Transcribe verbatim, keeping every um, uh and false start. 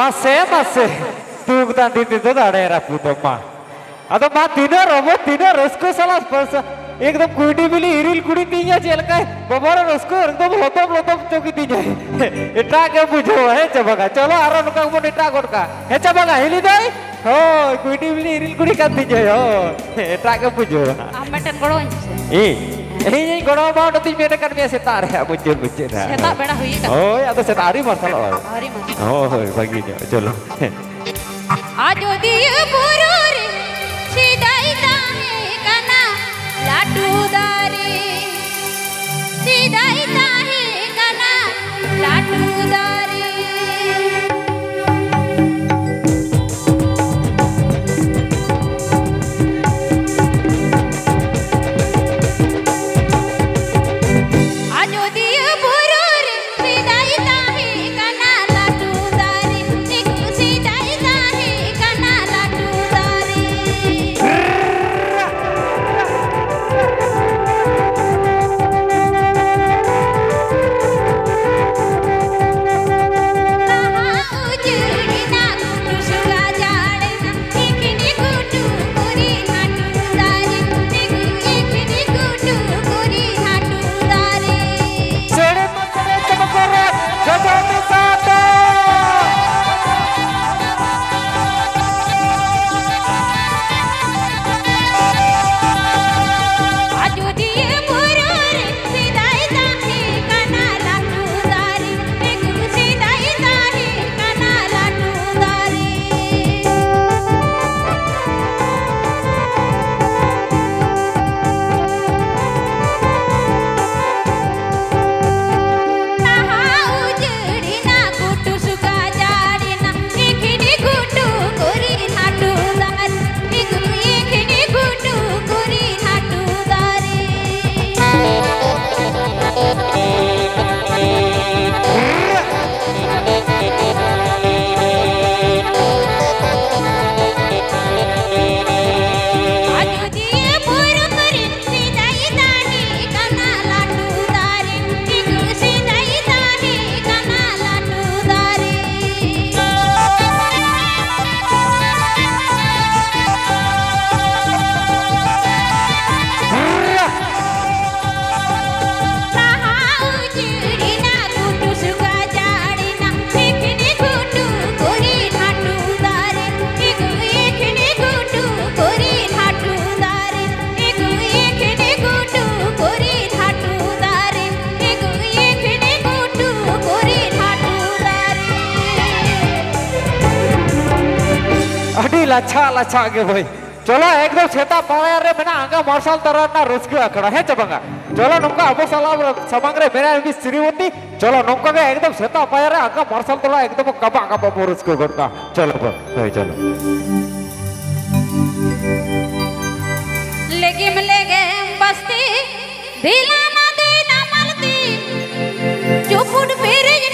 ᱢᱟᱥᱮ, ᱢᱟᱥᱮ, ᱫᱩᱠ ᱫᱟᱸᱫᱤ ᱛᱮᱫᱚ ᱫᱟᱲᱮ ᱨᱟᱹᱯᱩᱫᱚᱜ ᱢᱟ᱾ ᱟᱫᱚ ᱢᱟ, ᱛᱤᱱᱟᱹᱜ ᱨᱚᱢᱚᱡᱽ, ᱛᱤᱱᱟᱹᱜ ᱨᱟᱹᱥᱠᱟᱹ ᱥᱟᱞᱟᱜ ᱯᱟᱹᱨᱥᱟ-, ᱮᱠᱫᱚᱢ ᱠᱩᱭᱰᱤ ᱵᱤᱞᱤ ᱤᱨᱤᱞ ᱠᱩᱲᱤ ᱛᱤᱧᱟ ᱪᱮᱫ ᱞᱮᱠᱟᱭ ᱵᱟᱵᱟᱨᱮ ᱨᱟᱹᱥᱠᱟᱹ, ᱮᱠᱫᱚᱢ ᱞᱚᱫᱚᱢ ᱞᱚᱫᱚᱢ ᱦᱚᱪᱚ ᱠᱤᱫᱤᱧᱟᱭ᱾ ᱮᱴᱟᱜ ᱜᱮ ᱵᱩᱡᱷᱟᱹᱣᱟ, ᱦᱮᱸ ᱪᱮ ᱵᱟᱝᱟ? ᱪᱚᱞᱚ ᱟᱨᱚ ᱱᱚᱝᱠᱟ ᱜᱮᱵᱚᱱ ᱮᱴᱟᱜ ᱜᱚᱫ ᱠᱟᱜᱼᱟ, ᱦᱮᱸ ᱪᱮ ᱵᱟᱝᱟ? ᱦᱤᱞᱤ ᱫᱟᱹᱭ, ᱦᱳᱭ, ᱠᱩᱭᱰᱤ ᱵᱤᱞᱤ ᱤᱨᱤᱞ ᱠᱩᱲᱤ ᱠᱟᱱ ᱛᱤᱧᱟᱭ, ᱦᱳᱭ, ᱮᱴᱟᱜ ᱜᱮ ᱵᱩᱡᱷᱟᱹᱣᱟ᱾ ᱟᱢ ᱢᱤᱫᱴᱮᱱ ᱜᱚᱲᱚ ᱟᱹᱧ ᱥᱮ? ᱤᱧ, ᱤᱧ ᱜᱚᱲᱚ ᱟᱢᱟ, ᱚᱸᱰᱮ ᱫᱩᱧ ᱢᱮᱱ ᱟᱠᱟᱫ ᱢᱮᱭᱟ ᱥᱮᱛᱟᱜ ᱨᱮ ᱦᱟᱸᱜ, ᱢᱩᱪᱟᱹᱫ, ᱢᱩᱪᱟᱹᱫ ᱨᱮ ᱦᱟᱸᱜ᱾ ᱥᱮᱛᱟᱜ ᱵᱮᱲᱟ ᱦᱩᱭ ᱟᱠᱟᱱᱟ᱾ ᱦᱳᱭ, ᱟᱫᱚ ᱥᱮᱛᱟᱜ ᱟᱹᱣᱨᱤ ᱢᱟᱨᱥᱟᱞᱚᱜᱼᱟ᱾ ᱟᱹᱣᱨᱤ ᱢᱟᱨᱥᱟᱞ᱾ ᱦᱳᱭ, ᱦᱳᱭ, ᱵᱷᱟᱹᱜᱤ ᱧᱚᱜ, ᱪᱚᱞᱚ᱾ ᱟᱡᱚᱫᱤᱭᱟᱹ ᱵᱩᱨᱩ ᱨᱮ ᱥᱮᱫᱟᱭ ᱛᱟᱦᱮᱸ ᱠᱟᱱᱟ ᱞᱟᱹᱴᱩ ᱫᱟᱨᱮ, ᱥᱮᱫᱟᱭ ᱛᱟᱦᱮᱸ ᱠᱟᱱᱟ ᱞᱟᱹᱴᱩ ᱫᱟᱨᱮ᱾ ᱟᱡᱚᱫᱤᱭᱟᱹ ᱵᱩᱨᱩ ᱨᱮ ᱥᱮᱫᱟᱭ ᱛᱟᱦᱮᱸ ᱠᱟᱱᱟ ᱞᱟᱹᱴᱩ ᱫᱟᱨᱮ, ᱥᱮᱫᱟᱭ ᱛᱟᱦᱮᱸ ᱠᱟᱱᱟ ᱞᱟᱹᱴᱩ ᱫᱟᱨᱮ᱾ ᱞᱟᱪᱷᱟ ᱞᱟᱪᱷᱟ ᱜᱮ ᱵᱷᱟᱹᱭ᱾ ᱪᱚᱞᱚ, ᱮᱠᱫᱚᱢ ᱥᱮᱛᱟᱜ ᱯᱟᱭᱟᱨ ᱨᱮ ᱢᱮᱱᱟᱜᱼᱟ ᱟᱸᱜᱟ ᱢᱟᱨᱥᱟᱞ ᱛᱟᱨᱟ ᱨᱮᱱᱟᱜ ᱨᱟᱹᱥᱠᱟᱹ ᱟᱠᱷᱲᱟ, ᱦᱮᱸ ᱪᱮ ᱵᱟᱝᱟ? ᱪᱚᱞᱚ, ᱱᱚᱝᱠᱟ ᱟᱵᱚ ᱥᱟᱞᱟᱜ ᱥᱟᱢᱟᱝ ᱨᱮ ᱢᱮᱱᱟᱭᱟ ᱢᱤᱥ ᱥᱨᱤᱢᱚᱛᱤ᱾ ᱪᱚᱞᱚ, ᱱᱚᱝᱠᱟ ᱜᱮ ᱮᱠᱫᱚᱢ ᱥᱮᱛᱟᱜ ᱯᱟᱭᱟᱨ ᱨᱮ ᱟᱸᱜᱟ ᱢᱟᱨᱥᱟᱞ ᱛᱟᱨᱟ ᱮᱠᱫᱚᱢ ᱠᱟᱵᱟᱜ ᱠᱟᱵᱟᱜ ᱵᱚ ᱨᱟᱹᱥᱠᱟᱹ ᱜᱚᱫ ᱠᱟᱜᱼᱟ᱾ ᱪᱚᱞᱚ ᱵᱚ, ᱦᱳᱭ, ᱪᱚᱞᱚ᱾ ᱞᱮᱜᱮᱢ ᱞᱮᱜᱮᱢ ᱵᱟᱥᱛᱤ, ᱫᱤᱞᱟᱱᱟ ᱫᱤᱱᱟ ᱢᱟᱞᱛᱤ, ᱪᱩᱯᱩᱴ ᱯᱤᱨᱤᱧ